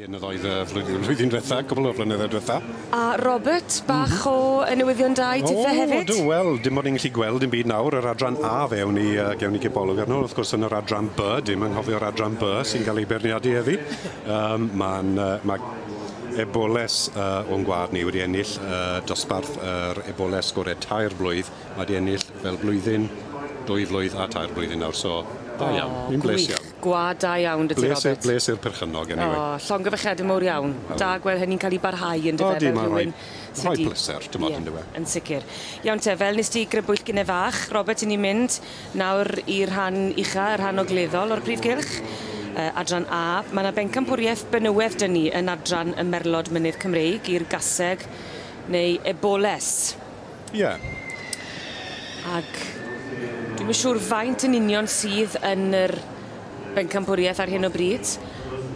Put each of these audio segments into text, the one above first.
Blynyddoedd y flwyddyn, flwyddyn diwetha, cwbl o flynyddoedd diwetha. A Robert, bach o y newyddion da i tithe hefyd? O, wel, dim ond ni'n gallu gweld dim byd nawr, yr adran A fe ewn ni, gewn ni gipolwg arno. Wrth gwrs yn yr adran B, dim anghofio'r adran B sy'n cael ei beirniadu heddi. Mae'n, mae eboles o'n gwlad ni wedi ennill dosbarth yr eboles gorau 3 blwydd. Mae wedi ennill fel blwyddyn, 2 flwydd a 3 blwyddyn nawr, so da iawn. Ni'n bles iawn. Gwad da iawn dy ti, Robert. Bles i'r perchennog, anyway. O, llongyfarchiadau mowr iawn. Da gweld hynny'n cael ei barhau yn dyfe, fel rhywun sydd 'di... Rhoi pleser, dim ond, yndyfe. Yn sicr. Iawn te, fel nes ti grybwyll gynne fach, Robert, 'yn ni'n mynd nawr i'r rhan ucha, y rhan ogleddol o'r prif gylch, adran A. Ma' 'na bencampwriaeth benywedd 'dyn ni yn adran y Merlod Mynydd Cymreig i'r gaseg neu eboles. Ie. Ag dwi'm yn siŵr faint yn union sydd yn yr bencampwriaeth ar hyn o bryd,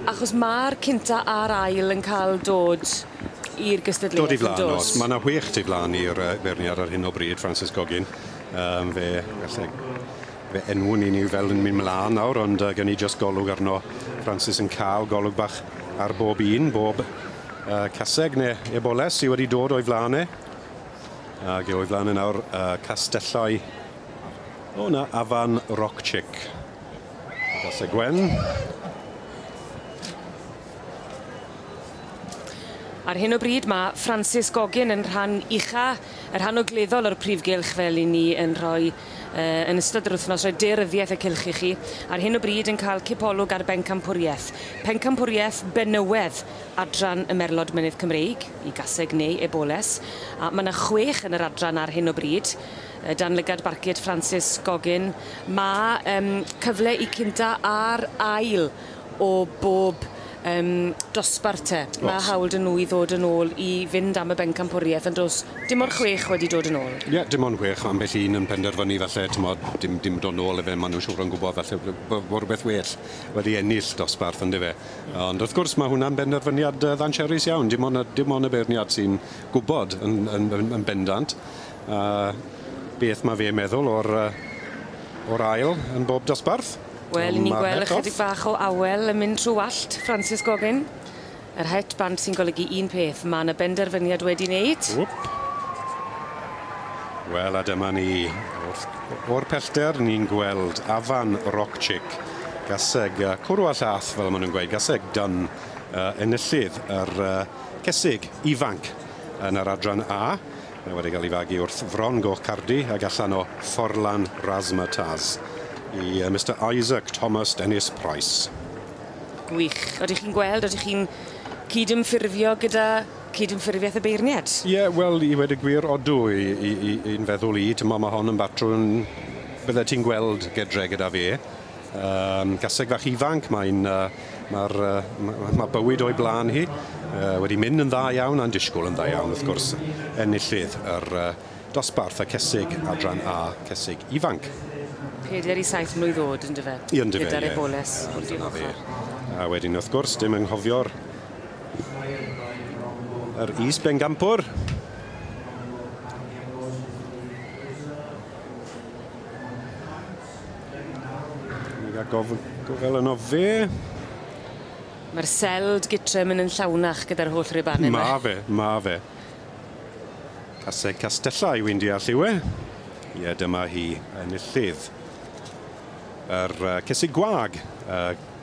achos ma'r cynta a'r ail yn cael dod i'r gystadleuaeth. Dod i flan, oes. Ma' 'na 6 tu flan i'r beirniad ar hyn o bryd, Francis Goggin. Fe, falle, fe enwwn ni ni fel yn mynd mlaen nawr, ond gen i jyst golwg arno Francis yn cael golwg bach ar bob un, bob caseg neu eboles sydd wedi dod o'i flan e. Ac o'i flan e nawr, Castellau, o na, Afan Rock Chick. Gaseg Gwen. Ar hyn o bryd mae Francis Goggin yn rhan ucha, y rhan ogleddol o'r prif gylch fel 'yn ni yn rhoi yn ystod yr wythnos, rhoi daearyddiaeth y cylch i chi. Ar hyn o bryd yn cael cipolwg ar bencampwriaeth. Pencampwriaeth benywedd adran y Merlod Mynydd Cymreig, i gaseg neu eboles. A ma' 'na 6 yn yr adran ar hyn o bryd, dan lygad barcud Francis Goggin. Ma' cyfle i cynta a'r ail o bob dosbarth te. Ma' hawl 'dyn nhw i ddod yn ôl i fynd am y bencampwriaeth, ond do's dim ond 6 wedi dod yn ôl. Ie, dim ond 6, ambell un yn penderfynu falle, t'mod, dim dod nôl efe, ma' nhw'n siŵr yn gwybod falle bo' rhywbeth well wedi ennill dosbarth yndyfe. Ond wrth gwrs ma' hwnna'n benderfyniad ddancherus iawn, dim ond y beirniad sy'n gwybod yn bendant beth ma' fe'n meddwl o'r ail yn bob dosbarth. Wel, ni'n gweld ychydig bach o awel yn mynd trwy wallt Francis Goggin. Yr het band sy'n golygu un peth, ma' 'na benderfyniad wedi wneud. Wel, a dyma ni. O'r pellter, ni'n gweld Afan Rock Chick, gaseg cwrw a llath, fel maen nhw'n gweud, gaseg dyn, enillydd yr cesig ifanc yn yr adran A. Mae wedi cael ei fagu wrth Fron Goch Cardi ac allan o Fforlan Razzmatazz i Mr Isaac Thomas Dennis Price. Gwych. Odych chi'n gweld, odych chi'n cydymffurfio gyda cydymffurfiaeth y beirniad? Ie, wel, i weud y gwir, odw, i'n feddwl i, t'mo, ma' hon yn batrwn bydde ti'n gweld gedre gyda fe. Gaseg fach ifanc, mae'n ma'r ma' bywyd o'i blaen hi, wedi mynd yn dda iawn a'n disgwyl yn dda iawn, wrth gwrs, enillydd yr dosbarth y cesig adran A, cesig ifanc. 4 i 7 mlwydd oed, yndyfe? Ie, yndyfe, Gyda'r eboles wrth i'w ochr. A wedyn, wrth gwrs, dim anghofio'r yr is-bencampwr. Ni'n cael gofel yno fe. Mae'r seld gytre mynd yn llawnach gyda'r holl ribanau yma. Ma fe, ma fe. Caseg Castellau wy'n deall yw e. Ie, dyma hi enillydd. Yr cesig gwag,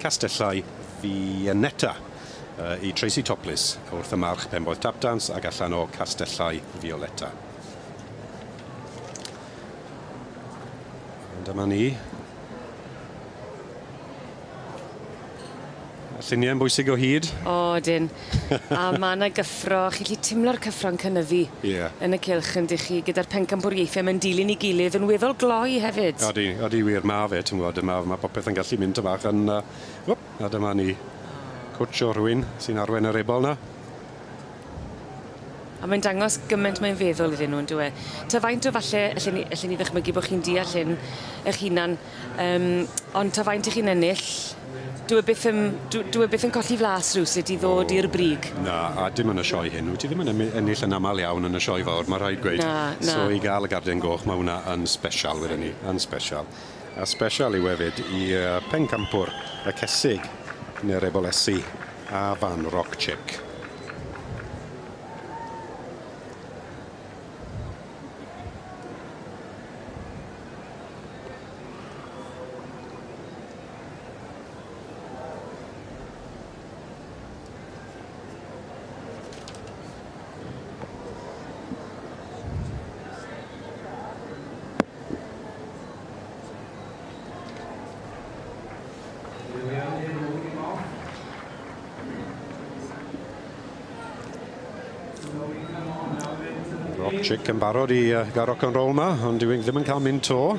Castellau Viennetta, i Tracy Topless wrth y march Penboeth Tapdance ac allan o Castellau Violetta. Dyma ni. Lluniau'n bwysig o hyd. O, dyn. A ma' 'na gyffro, chi'n gallu timlo'r cyffro'n cynyddu yn y cylch yndych chi, gyda'r pencampwriaethau ma'n dilyn ei gilydd yn weddol gloi hefyd. Odi, odi wir, ma' fe, ti'n gwybod, ma' popeth yn gallu mynd bach yn... a dyma ni. Cwtsh o rhywun sy'n arwain yr ebol 'na. A mae'n dangos gymaint mae'n feddwl iddyn nhw, yndyw e? Ta faint o falle, allen ni ddychmygu bod chi'n deall hyn eich hunan, ond ta faint ych chi'n ennill, dyw e byth yn, dyw e byth yn colli flas rywsut i ddod i'r brig. Na, a dim yn y sioe hyn. Wyt ti ddim yn ennill yn aml iawn yn y sioe fawr, mae rhaid gweud. Na, na. So i gael y garden goch, mae hwnna yn special wedyn ni, yn special. A special yw hefyd i pencampwr y cesig neu'r ebolesi a Van Rock Chick. Rock Chick yn barod i gael rock and roll ma, ond dyw e ddim yn cael mynd to.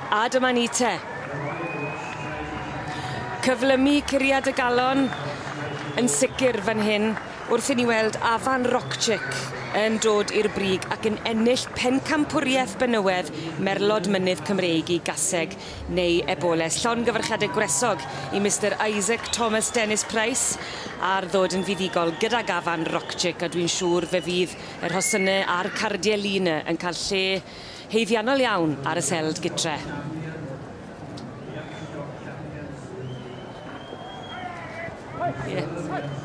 A dyma ni te. Cyflymu curiad y galon yn sicr fan hyn wrth i ni weld Afan Rock Chick yn dod i'r brig ac yn ennill pencampwriaeth benywedd Merlod Mynydd Cymreig i gaseg neu eboles. Llongyfarchiadau gwresog i Mr Isaac Thomas Dennis Price ar ddod yn fuddugol gydag Afan Rock Chick, a dwi'n siŵr fe fydd yr hosynau a'r cardiau lun yn cael lle haeddiannol iawn ar y seld gytre. Yeah.